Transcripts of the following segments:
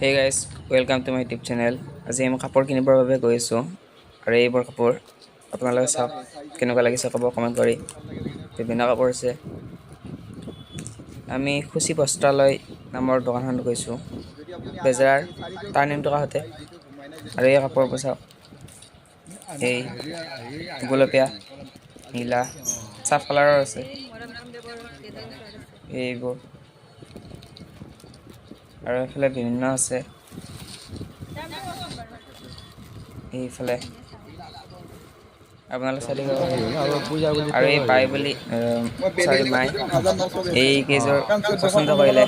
Hey guys, welcome to my YouTube channel. আজি আমি কাপোৰ কিনিবৰ বাবে গৈ আছোঁ আৰু এইবোৰ কাপোৰ আপোনালোকে চাওক, কেনেকুৱা লাগিছে ক'ব কমেণ্ট কৰি। বিভিন্ন কাপোৰ আছে। আমি সূচী বস্ত্ৰালয় নামৰ দোকানখনত গৈছোঁ, বেজাৰ টাৰ্ণিংটোৰ কাষতে। আৰু এই কাপোৰবোৰ চাওক, এই গুলপীয়া, নীলা, চাফ কালাৰৰ আছে এইবোৰ। আৰু এইফালে বিভিন্ন আছে। এইফালে আপোনালোকে চাই থাকিব পাৰে। আৰু এই বাই বুলি, চৰি, মাই এই কেইযোৰ পচন্দ কৰিলে,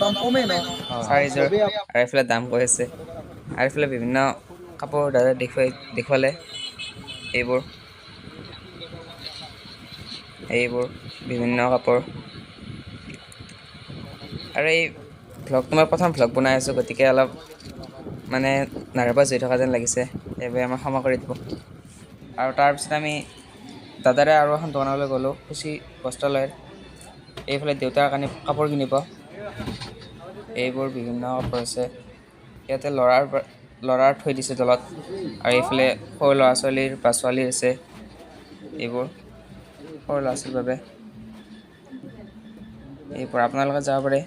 চাৰিযোৰ। আৰু এইফালে দাম কৈ আছে। আৰু এইফালে বিভিন্ন কাপোৰ দাদা দেখুৱাই দেখুৱালে। এইবোৰ এইবোৰ বিভিন্ন কাপোৰ। আৰু এই ভ্লগটো মই প্ৰথম ভ্লগ বনাই আছোঁ, গতিকে অলপ মানে নাৰ্ভাছ হৈ থকা যেন লাগিছে, সেইবাবে আমাক ক্ষমা কৰি দিব। আৰু তাৰপিছত আমি দাদাৰে আৰু এখন দোকানলৈ গ'লোঁ, সূচী বস্ত্ৰালয়ৰ। এইফালে দেউতাৰ কাৰণে কাপোৰ কিনিব। এইবোৰ বিভিন্ন কাপোৰ আছে ইয়াতে। ল'ৰাৰ থৈ দিছে তলত। আৰু এইফালে সৰু ল'ৰা ছোৱালীৰ বা ছোৱালীৰ আছে। এইবোৰ সৰু ল'ৰা ছোৱালীৰ বাবে এইবোৰ, আপোনালোকে যাব পাৰে।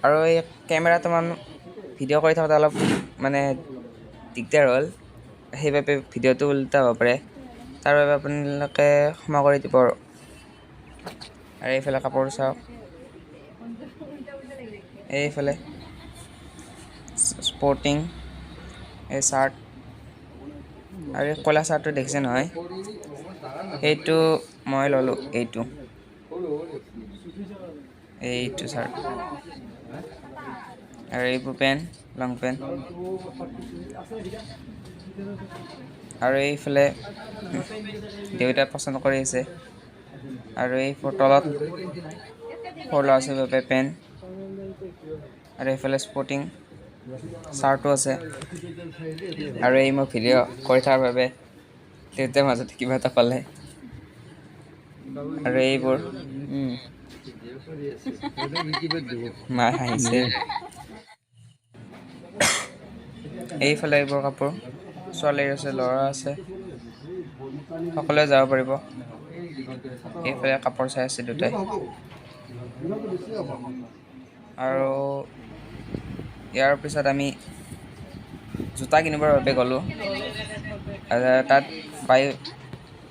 আৰু এই কেমেৰাটো মান ভিডিঅ' কৰি থাকোঁতে অলপ মানে দিগদাৰ হ'ল, সেইবাবে ভিডিঅ'টো উল্টা হ'ব পাৰে, তাৰ বাবে আপোনালোকে ক্ষমা কৰি দিব। আৰু আৰু এইফালে কাপোৰ চাওক, এইফালে স্পৰ্টিং, এই চাৰ্ট আৰু এই ক'লা চাৰ্টটো দেখিছে নহয়, সেইটো মই ল'লোঁ। এইটো চাৰ্ট আৰু এইবোৰ পেণ্ট, লং পেণ্ট। আৰু এইফালে দেউতাই পচন্দ কৰি আছে। আৰু এই তলত সৰু ল'ৰা ছোৱালীৰ বাবে পেণ্ট আৰু এইফালে স্পৰ্টিং, চাৰ্টো আছে। আৰু এই মই ভিডিঅ' কৰি থকাৰ বাবে দেউতাই মাজতে কিবা এটা পালে। আৰু এইবোৰ মায়ে হাঁহিছে। এইফালে এইবোৰ কাপোৰ ছোৱালীৰ আছে, ল'ৰা আছে, সকলোৱে যাব পাৰিব। এইফালে কাপোৰ চাই আছে দুটাই। আৰু ইয়াৰ পিছত আমি জোতা কিনিবৰ বাবে গ'লোঁ। তাত বাই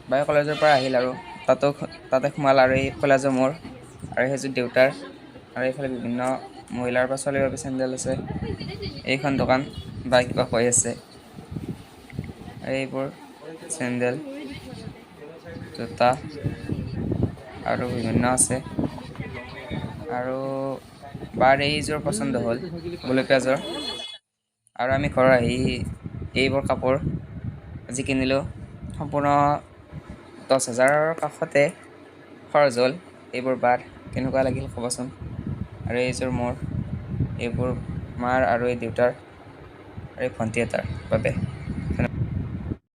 বাই কলেজৰ পৰা আহিল আৰু তাতো তাতে সোমাল। আৰু এই কলেজৰ মোৰ আৰু সেইযোৰ দেউতাৰ। আৰু এইফালে বিভিন্ন মহিলাৰ বা ছোৱালীৰ বাবে চেণ্ডেল আছে। এইখন দোকান বা কিবা কৈ আছে। এইবোৰ চেণ্ডেল, জোতা আৰু বিভিন্ন আছে। আৰু বাৰ এইযোৰ পচন্দ হ'ল, গুলপীয়াযোৰ। আৰু আমি ঘৰ আহি এইবোৰ কাপোৰ আজি কিনিলোঁ। সম্পূৰ্ণ 10,000ৰ কাষতে খৰচ হ'ল। এইবোৰ বাৰ কেনেকুৱা লাগিল ক'বচোন। আৰু এইযোৰ মোৰ, এইবোৰ মাৰ আৰু এই দেউতাৰ আৰু এই ভণ্টি এটাৰ বাবে।